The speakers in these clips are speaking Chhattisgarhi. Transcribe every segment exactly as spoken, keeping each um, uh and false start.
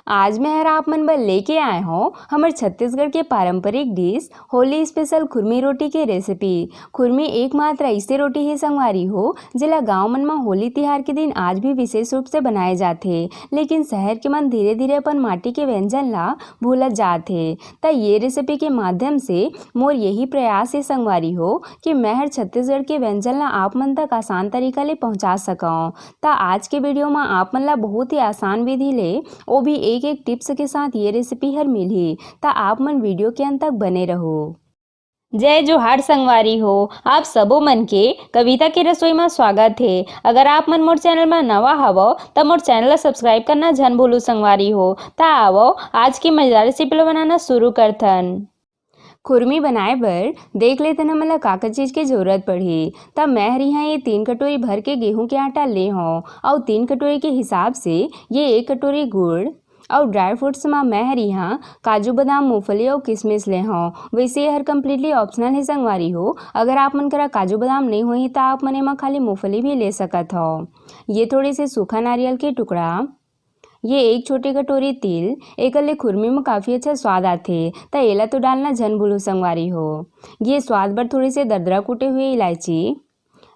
आज मैं हर आप मन बर लेके आए हौं हमर छत्तीसगढ़ के पारंपरिक डिश होली स्पेशल खुरमी रोटी के रेसिपी। खुरमी एकमात्र अइसे रोटी हे संगवारी हो, जेला गांव मन म होली तिहार के दिन आज भी विशेष रूप से बनाए जाथे, लेकिन शहर के मन धीरे-धीरे अपन माटी के व्यंजन ला भूलत जात हे। त ये रेसिपी के माध्यम से मोर यही प्रयास हे संगवारी हो कि मैं हर छत्तीसगढ़ के व्यंजन ला आप मन तक आसान तरीका ले पहुंचा सकौं। त आज के वीडियो म आप मन ला बहुत ही आसान विधि ले, वो भी एक-एक टिप्स के साथ ये रेसिपी हर मिलही। त आप मन वीडियो के अंत तक बने रहो। जय जोहार संगवारी हो, आप सबो मन के कविता के रसोई म स्वागत हे। अगर आप मन मोर चैनल म नवा हवव, त मोर चैनल ला सब्सक्राइब करना झन भूलू संगवारी हो। त आवव, आज के मजेदार रेसिपी ला बनाना शुरू करथन। खुरमी बनाए बर देख लेथन हमन ला का-का चीज के जरूरत पड़ही। त मैं हर इहाँ ये तीन कटोरी भर के गेहूं के आटा ले हौं अउ तीन कटोरी के हिसाब से ये एक कटोरी गुड़ अउ ड्राई फ्रूट्स म मैं हर इहाँ काजू, बादाम, मूंगफली अउ किशमिश ले हौं। वैसे ये हर completely optional हे संगवारी हो। अगर आप मन करा काजू, बादाम नइ होही त आप मन एमा खाली मूंगफली भी ले सकत हव। ये थोड़े से सूखा नारियल के टुकड़ा, ये एक छोटे कटोरी तिल, एकर ले खुरमी म काफी अच्छा स्वाद आथे, त एला तो डालना झन भूलू संगवारी हो। ये स्वाद बर थोड़े से दरदरा कूटे हुए इलायची,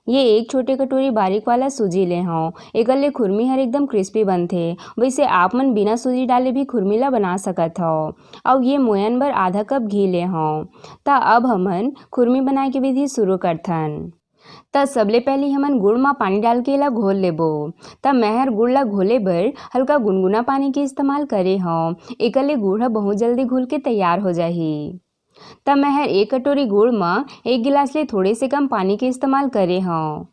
ये एक छोटे कटोरी बारीक वाला सूजी ले हौं, एकर ले खुरमी हर एकदम crispy बनथे। वैसे आप मन बिना सूजी डाले भी खुरमी ला बना सकत हव। अउ ये मोयन बर आधा कप घी ले हौं। त अब हमन खुरमी बनाए के विधि शुरू करथन। त सबले पहिली हमन गुड़ म पानी डाल के एला घोल लेबो। त मैं हर गुड़ ला घोले बर हल्का गुनगुना पानी के इस्तेमाल करे हौं, एकर ले गुड़ ह बहुत जल्दी घुल के तैयार हो जाही। त मैं हर एक कटोरी गुड़ म एक गिलास ले थोड़े से कम पानी के इस्तेमाल करे हौं।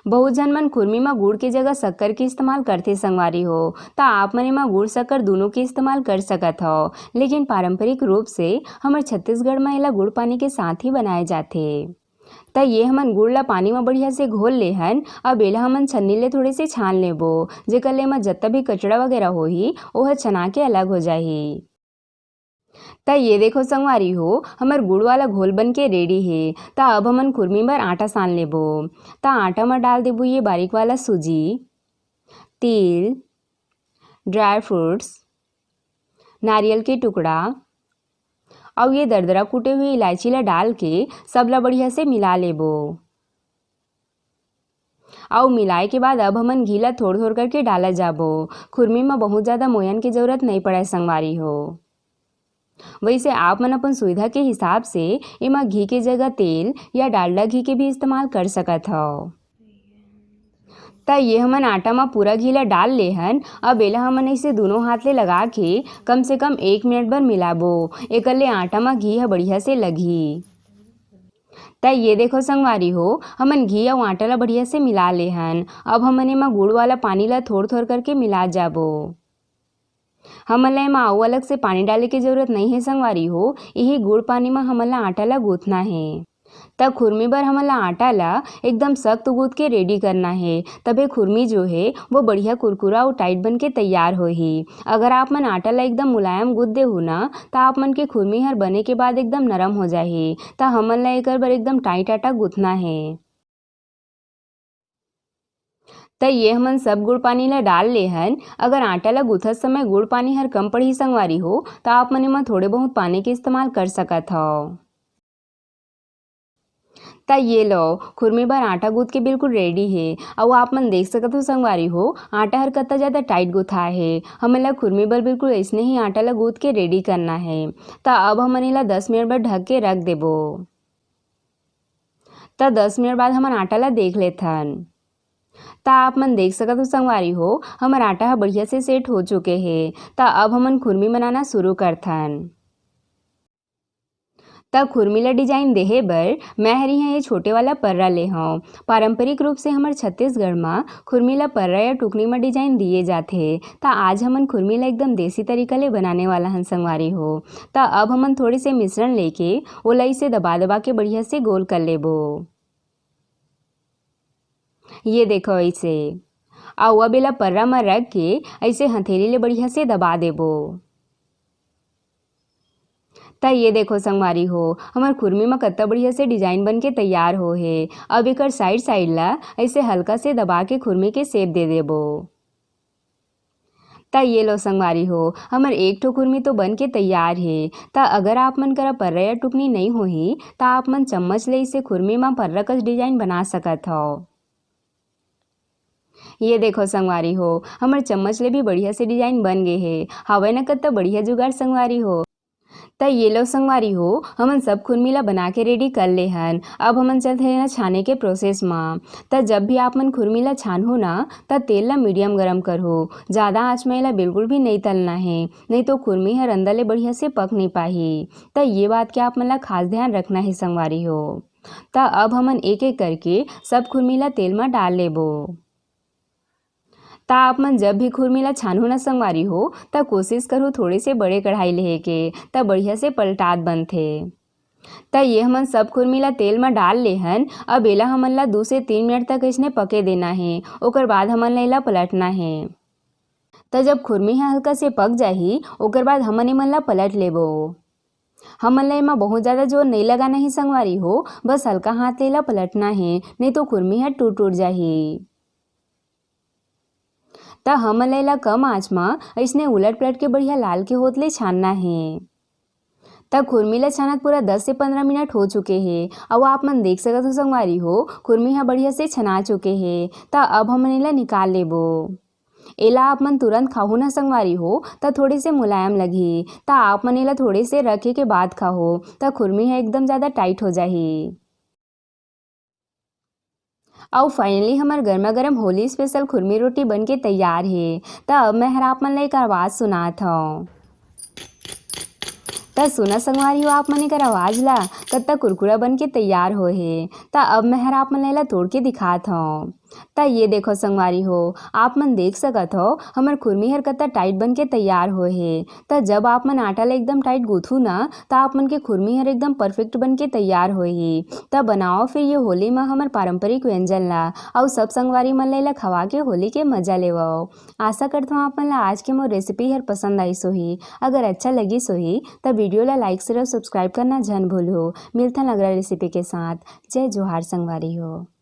बहुत झन मन खुरमी म गुड़ के जगह शक्कर के इस्तेमाल करथे संगवारी हो, त आप मन एमा गुड़ शक्कर दूनों के इस्तेमाल कर सकत हव, लेकिन पारंपरिक रूप से हमर छत्तीसगढ़ म एला गुड़ पानी के साथ ही बनाए जाथे। त ये हमन गुड़ ला पानी म बढ़िया से घोल ले हन। अब एला हमन छन्नी ले थोड़े से छान लेबो, जेकर ले एमा जत्ता भी कचड़ा वगैरह होही, ओह छना के अलग हो जाही। त ये देखो संगवारी हो, हमर गुड़ वाला घोल बन के ready हे। त अब हमन खुरमी बर आटा सान लेबो। त आटा म डाल देबो ये बारीक वाला सूजी, तिल, ड्राई फ्रूट्स, नारियल के टुकड़ा अउ ये दरदरा कूटे हुए इलायची ला डाल के सबला बढ़िया से मिला लेबो। अउ मिलाए के बाद अब हमन घी ला थोर-थोर करके डालत जाबो। खुरमी म बहुत ज्यादा मोयन के जरूरत नइ पड़य संगवारी हो। वैसे आप मन अपन सुविधा के हिसाब से एमा घी के जगह तेल या डालडा घी के भी इस्तेमाल कर सकत हव। त ये हमन आटा म पूरा घी ला डाल ले हन। अब एला हमन ऐसे दूनों हाथ ले लगा के कम से कम एक मिनट बर मिलाबो, एकर ले आटा म घी ह बढ़िया से लगही। त ये देखो संगवारी हो, हमन घी अउ आटा ला बढ़िया से मिला ले हन। अब हमन एमा गुड़ वाला पानी ला थोर-थोर करके मिला जाबो। हमन ला एमा अउ अलग से पानी डाले के जरूरत नइ हे संगवारी हो, इही गुड़ पानी म हमन ला आटा ला गूंथना हे। त खुरमी बर हमन ला आटा ला एकदम सख्त गूंथ के ready करना हे, तभे खुरमी जो हे वो बढ़िया कुरकुरा अउ tight बन के तैयार होही। अगर आप मन आटा ला एकदम मुलायम गूंथ देहू ना, त आप मन के खुरमी हर बने के बाद एकदम नरम हो जाही। त हमन ला एकर बर एकदम tight आटा गूंथना हे। त ये हमन सब गुड़ पानी ला डाल ले हन। अगर आटा ला गूंथत समय गुड़ पानी हर कम पड़ही संगवारी हो, त आप मन एमा थोड़े बहुत पानी के इस्तेमाल कर सकत हव। त ये लो, खुरमी बर आटा गूंथ के बिल्कुल ready हे। अउ आप मन देख सकत हो संगवारी हो, आटा हर कत्ता ज्यादा tight गुथा हे। हमन ला खुरमी बर बिल्कुल अइसने ही आटा ला गूंथ के ready करना हे। त अब हमन एला दस मिनट बर ढक के रख देबो। त दस मिनट बाद हमन आटा ला देख लेथन। त आप मन देख सकत हो संगवारी हो, हमर आटा ह बढ़िया से set हो चुके हे। त अब हमन खुरमी बनाना शुरू करथन। त खुरमी ला design देहे बर मैं हर इहाँ ये छोटे वाला पर्रा ले हौं। पारंपरिक रूप से हमर छत्तीसगढ़ म खुरमी ला पर्रा या टुकनी म design दिए जाथे। त आज हमन खुरमी ला एकदम देसी तरीका ले बनाने वाला हन संगवारी हो। त अब हमन थोड़े से मिश्रण लेके ओला इसे दबा दबा के बढ़िया से गोल कर लेबो। ये देखो ऐसे। अउ अब एला पर्रा म रख के ऐसे हथेली ले बढ़िया से दबा देबो। त ये देखो संगवारी हो, हमर खुरमी म कत्ता बढ़िया से design बन के तैयार हो हे। अब एकर side side ला ऐसे हल्का से दबा के खुरमी के shape दे देबो। त ये लो संगवारी हो, हमर एक ठो खुरमी तो बन के तैयार हे। त अगर आप मन करा पर्रा या टुकनी नइ होही, त आप मन चम्मच ले इसे खुरमी म पर्रा कस डिजाइन बना सकत हव। ये देखो संगवारी हो, हमर चम्मच ले भी बढ़िया से डिजाइन बन गे हे। हवय न कत्ता बढ़िया जुगाड़ संगवारी हो। त ये लो संगवारी हो, हमन सब खुरमी ला बना के रेडी कर ले हन। अब हमन चलथे एला छाने के प्रोसेस म। त जब भी आप मन खुरमी ला छानहू ना, त तेल ला मीडियम गरम करहू। जादा आँच म एला बिल्कुल भी नइ तलना हे, नइ तो खुरमी हर अंदर ले बढ़िया से पक नइ पाही। त ये बात के आप मन ला खास ध्यान रखना हे संगवारी हो। त अब हमन एक एक करके सब खुरमी ला तेल म डाल लेबो। त आप मन जब भी खुरमी ला छानहू ना संगवारी हो, त कोशिश करहू थोड़े से बड़े कढ़ाई लेहे के, त बढ़िया से पलटात बनथे। त ये हमन सब खुरमी ला तेल म डाल ले हन। अब एला हमन ला दू से तीन मिनट तक अइसने पके देना हे, ओकर बाद हमन ला एला पलटना हे। त जब खुरमी ह हल्का से पक जाही, ओकर बाद हमन एमन ला पलट लेबो। हमन ला एमा बहुत ज्यादा जोर नइ लगाना हे संगवारी हो, बस हल्का हाथ ले एला पलटना हे, नइ तो खुरमी ह टूट टूट जाही। त हमन ला एला कम आँच म अइसने उलट पलट के बढ़िया लाल के होत ले छानना हे। त खुरमी ला छानत पूरा दस से पंद्रह मिनट हो चुके हे, अउ आप मन देख सकत हो संगवारी हो, खुरमी ह बढ़िया से छना चुके हे। त अब हमन एला निकाल लेबो। एला आप मन तुरंत खाहू ना संगवारी हो, त थोड़े से मुलायम लगही। त आप मन एला थोड़े से रखे के बाद खाहू, त खुरमी ह एकदम ज्यादा टाइट हो जाही। अउ फाइनली हमर गर्मा गर्म होली स्पेशल खुरमी रोटी बन के तैयार हे। त अब मैं हर आप मन ला एक आवाज सुनात हव। त सुना संगवारी हो, आप मन एकर आवाज ला, कत्ता कुरकुरा बन के तैयार होए हे। त अब मैं हर आप मन ला एला तोड़ के दिखात हव। त ये देखो संगवारी हो, आप मन देख सकत हो हमर खुरमी हर कत्ता टाइट बन के तैयार होए हे। त जब आप मन आटा ला एकदम टाइट गूंथू ना, त आप मन के खुरमी हर एकदम परफेक्ट बन के तैयार होही। त बनाओ फिर ये होली म हमर पारंपरिक व्यंजन ला, अउ सब संगवारी मन ला एला खवा के होली के मजा लेवव। आशा करत हव आप मन ला आज के मोर रेसिपी हर पसंद आइस होही। अगर अच्छा लगिस होही, त वीडियो ला लाइक, शेयर अउ सब्सक्राइब करना झन भूलहू। मिलथन अगला रेसिपी के साथ। जय जोहार संगवारी हो।